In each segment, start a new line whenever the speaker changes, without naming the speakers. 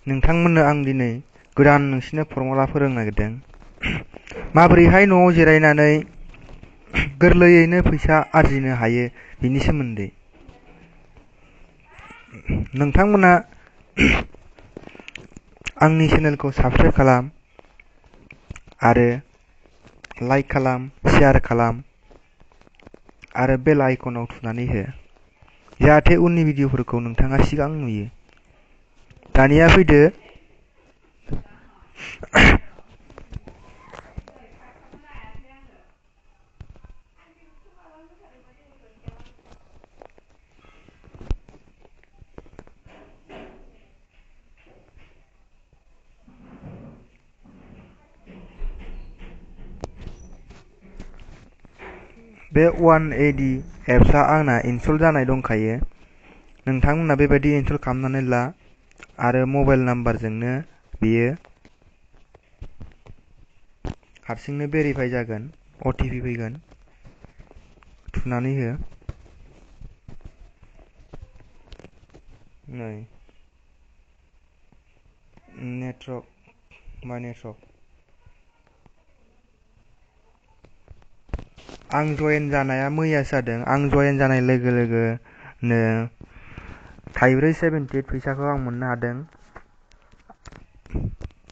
नोंथांमोननो आं दिनै गोदान नोंसिनो फर्मुला फोरोंनो नागिरदों। माबोरैहाय न'आव जिरायनानै गोरलैयैनो फैसा आरजिनो हायो बिनि सोमोन्दै। नोंथांमोना आंनि चेनेलखौ साबस्क्राइब खालाम आरो लाइक खालाम, शेयार खालाम आरो बेल आइकनाव थुनानै हो, जाहाथे उननि भिडिअफोरखौ नोंथाङा सिगां नुयो। दानिया फैदो बे 1AD एप्सआ आंना इनस्टल जानाय दंखायो। नोंथांमोना बेबायदि इनस्टल खालामनानै ला आरो मबाइल नाम्बारजोंनो बेयो हारसिंनो भेरिफाइ जागोन, OTP फैगोन, थुनानै हो। नै नेटवर्क आं जयेन जानाया मैयासो जादों। आं जयेन जानाय लोगो लोगोनो थाइब्रै 78 फैसाखौ आं मोननो हादों।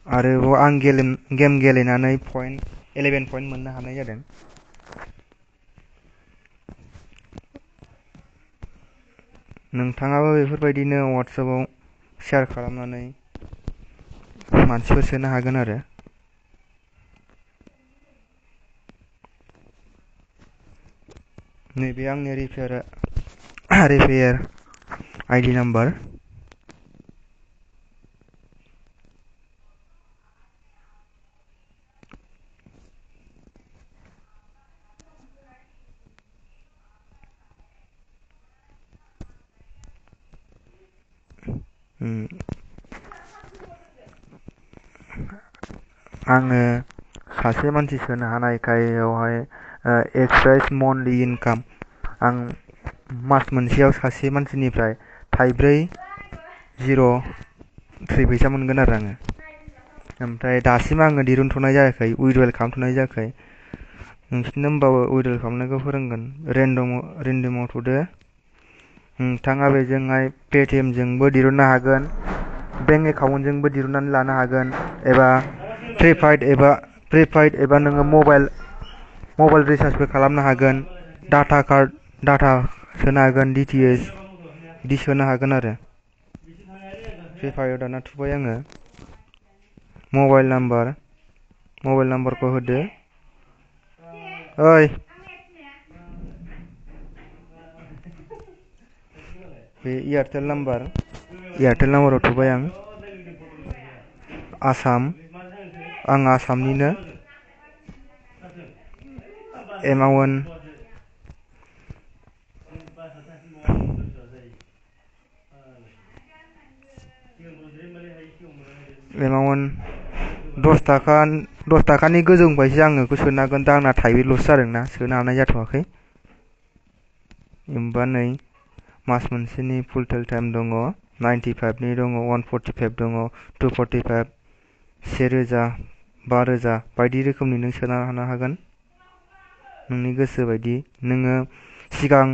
आरोबाव आं गेम गेलेनानै 11 पइन्ट मोननो हानाय जादों। नोंथाङाबो बेफोरबायदिनो वाट्सएपआव शेयार खालामनानै मानसिफोर सोनो हागोन आरो। नैबे आंनि रिपेयार आइडि नाम्बार। आङो सासे मानसि सोनो हानायखाय बेवहाय एक्सप्रेस मन्थलि इनकाम आं मास मोनसेयाव सासे मानसिनिफ्राय 5.03 फैसा मोनगोन आरो आङो। ओमफ्राय दासिम आङो दिरुनथ'नाय जायाखै, उइड्रल खालामथ'नाय जायाखै। नोंसोरनो होमबाबो उइड्रल खालामनायखौ फोरोंगोन। रेन्डमाव थुदो। नोंथाङा बेजोंहाय पेटिएमजोंबो दिरुननो हागोन, बेंक एकाउन्टजोंबो दिरुननानै लानो हागोन, एबा प्रिपेइड एबा नोङो मबाइल रिसार्जबो खालामनो हागोन, डाटा सोनो हागोन, DTH बिदि सोनो हागोन आरो। प्रिपेइडआव दाना थुबाय आङो। मबाइल नाम्बारखौ होदो। ओइ बे एयारटेल नाम्बाराव थुबाय आं। आं आसामनिनो। एमाउन्ट 10 थाखानि गोजौनिफ्रायसो आङो बेखौ सोनो हागोन। दा आंना थाइब्रैल'सो जादोंना, सोनो हानाय जाथ'वाखै। होमबा नै मास मोनसेनि फुल टाइम दङ, 95नि दङ, 145 दङ, 245, 1000, 5000 बायदि रोखोमनि नों सोना लानो हागोन। नोंनि गोसो बायदि नोङो सिगां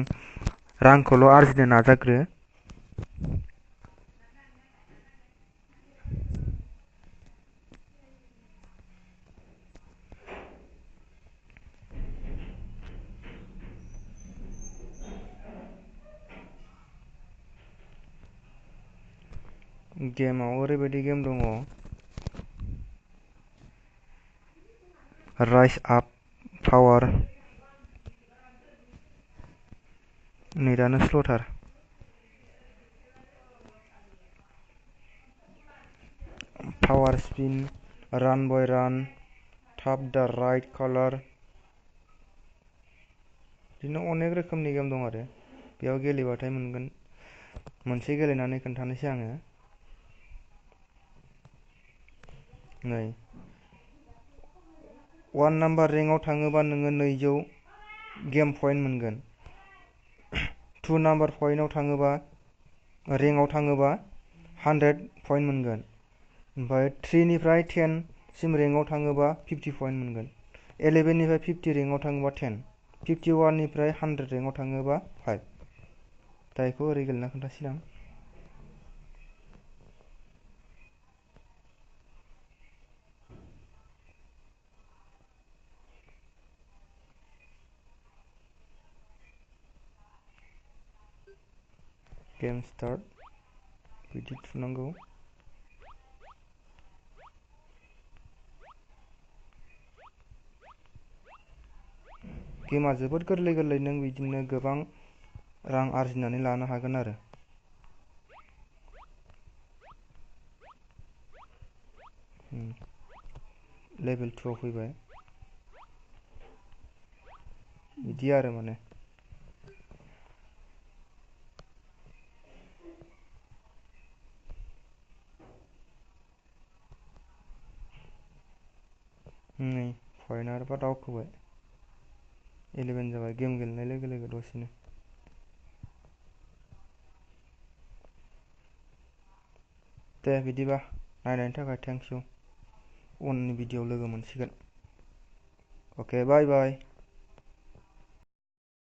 रांखौल' आरजिनो नाजाग्रो। गेमाव ओरैबायदि गेम दङ, राइज आप पावार, नेटानो स्ल'थार। पावार स्पिन, रान बय रान, टाप द राइट कालार, बिदिनो अनेक रोखोमनि गेम दं आरो। बेयाव गेलेबाथाय मोनगोन। मोनसे गेलेनानै खोन्थानोसै आङो। नै 1 नाम्बार रेंकआव थाङोबा नोङो 200 गेम पइन्ट मोनगोन। 2 नाम्बार रेंकआव थाङोबा 100 पइन्ट मोनगोन। ओमफ्राय 3 निफ्राय 10 सिम रेंकआव थाङोबा 50 पइन्ट मोनगोन। 11 निफ्राय 50 रेंकआव थाङोबा 10, 51 निफ्राय 100 रेंकआव थाङोबा 5। दा बेखौ ओरै गेलेना खोन्थासै आं। गेम स्टार्ट बिदि थुनांगौ। गेमा जोबोद गोरलै गोरलै, नों बिदिनो गोबां रां आरजिनानै लानो हागोन आरो। लेभेल 2 आव फैबाय बिदि आरो माने। नै पइन्ट आरोबा दावखोबाय 11 जाबाय गेम गेलेनाय लोगो लोगो दसेनो। दे बिदिबा नायनायनि थाखाय थेंक्स इउ। उननि भिडिअ लोगो मोनसिगोन। अके बाय बाय।